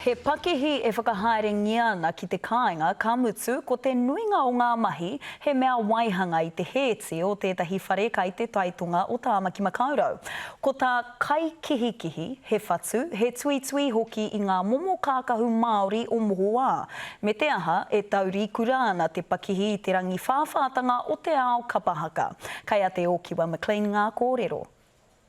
He pakihi e whakahaerengia ana ki te kāinga, ka mutu, ko te nuinga o ngā mahi he mea waihanga i te hēti o tētahi whare kai te taitonga o Tāmaki Makaurau. Ko tā Kaikihikihi, he whatu, he tuitui hoki i ngā momo kākahu Māori o mohoā, me te aha, e taurikura ana te pakihi i te rangiwhāwhātanga o te ao kapa haka. Kei a Te Ōkiwa McLean ngā kōrero.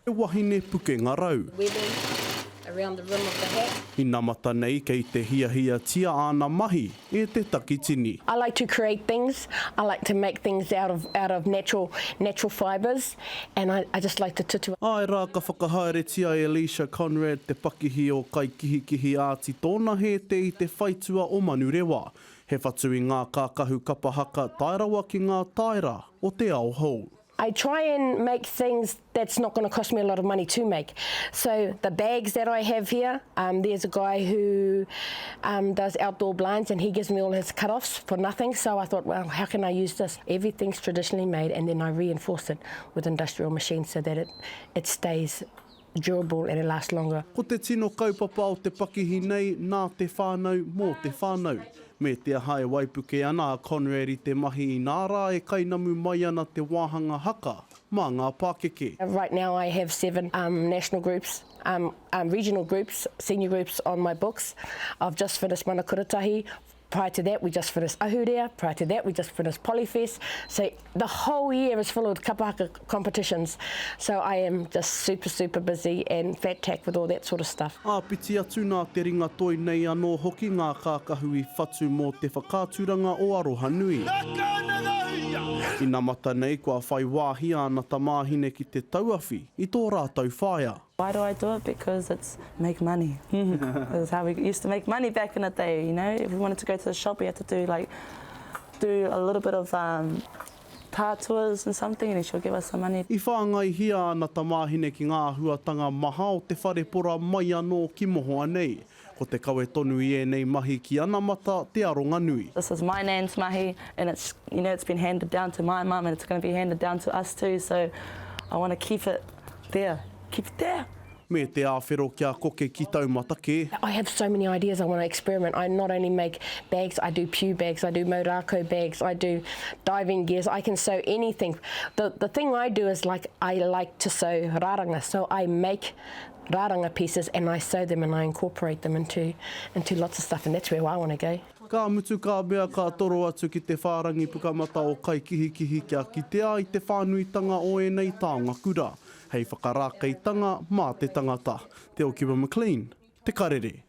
He wahine pukenga rau. Webbing around the rim of the hat. Inamata nei kei te hiahiatia āna mahi e te takitini. I like to create things, I like to make things out of out of natural natural fibres and I I just like to tutu. Āe rā ka whakahaeretia e Leisha Conrad te pakihi o Kaikihikihi Āti tōna hēte i te whaitua o Manurewa. He whatu i ngā kākahu kapa haka tae rawa ki ngā taera o te ao hou. I try and make things that's not gonna cost me a lot of money to make. So the bags that I have here, um, there's a guy who um, does outdoor blinds and he gives me all his cut-offs for nothing. So I thought, well, how can I use this? Everything's traditionally made and then I reinforce it with industrial machines so that it, it stays durable and it lasts longer. Ko te tino kaupapa o te pakihi nei nā te whānau mō te whānau. Me te aha e waipuke ana a Conrad i te mahi inā rā e kainamu mai ana te wāhanga haka mā ngā pākeke. Right now I have seven um, national groups, um, um, regional groups, senior groups on my books. I've just finished Mana Kuratahi, Prior to that we just finished Ahurea, prior to that we just finished Polyfest, so the whole year is full of kapa haka competitions, so I am just super super busy and fat tack with all that sort of stuff. Āpiti atu nā te ringa toi nei anō hoki ngā kākahu i whatu mō te whakaaturanga o Arohanui. Inamata nei kua whai wāhi āna tamāhine ki te tauawhi i tō rātou whaea. Why do I do it? Because it's make money. It's how we used to make money back in the day, you know. If we wanted to go to the shop, we had to do like do a little bit of um, tātuas and something and she'll give us some money. I whāngaihia āna tamāhine ki ngā āhuatanga maha o te whare pora mai anō ki mohoa nei. Ko te kawe tonu i ēnei mahi ki anamata te aronga nui. This is my nan's mahi and it's you know it's been handed down to my mum and it's gonna be handed down to us too so I wanna keep it there, keep it there. Me te āwhero kia koke ki taumata kē. I have so many ideas I wanna experiment, I not only make bags, I do pew bags, I do mau rākau bags, I do diving gears, I can sew anything. The the thing I do is like I like to sew raranga, so I make raranga pieces and I sew them and I incorporate them into into lots of stuff and that's where I want to go. Ka mutu ka mea ka toro atu ki te whārangi pukamata o Kaikihikihi kia kitea ai te whānuitanga o ēnei taonga kura, hei whakarākeitanga mā te tangata. Te Okiwa McLean, Te Karere.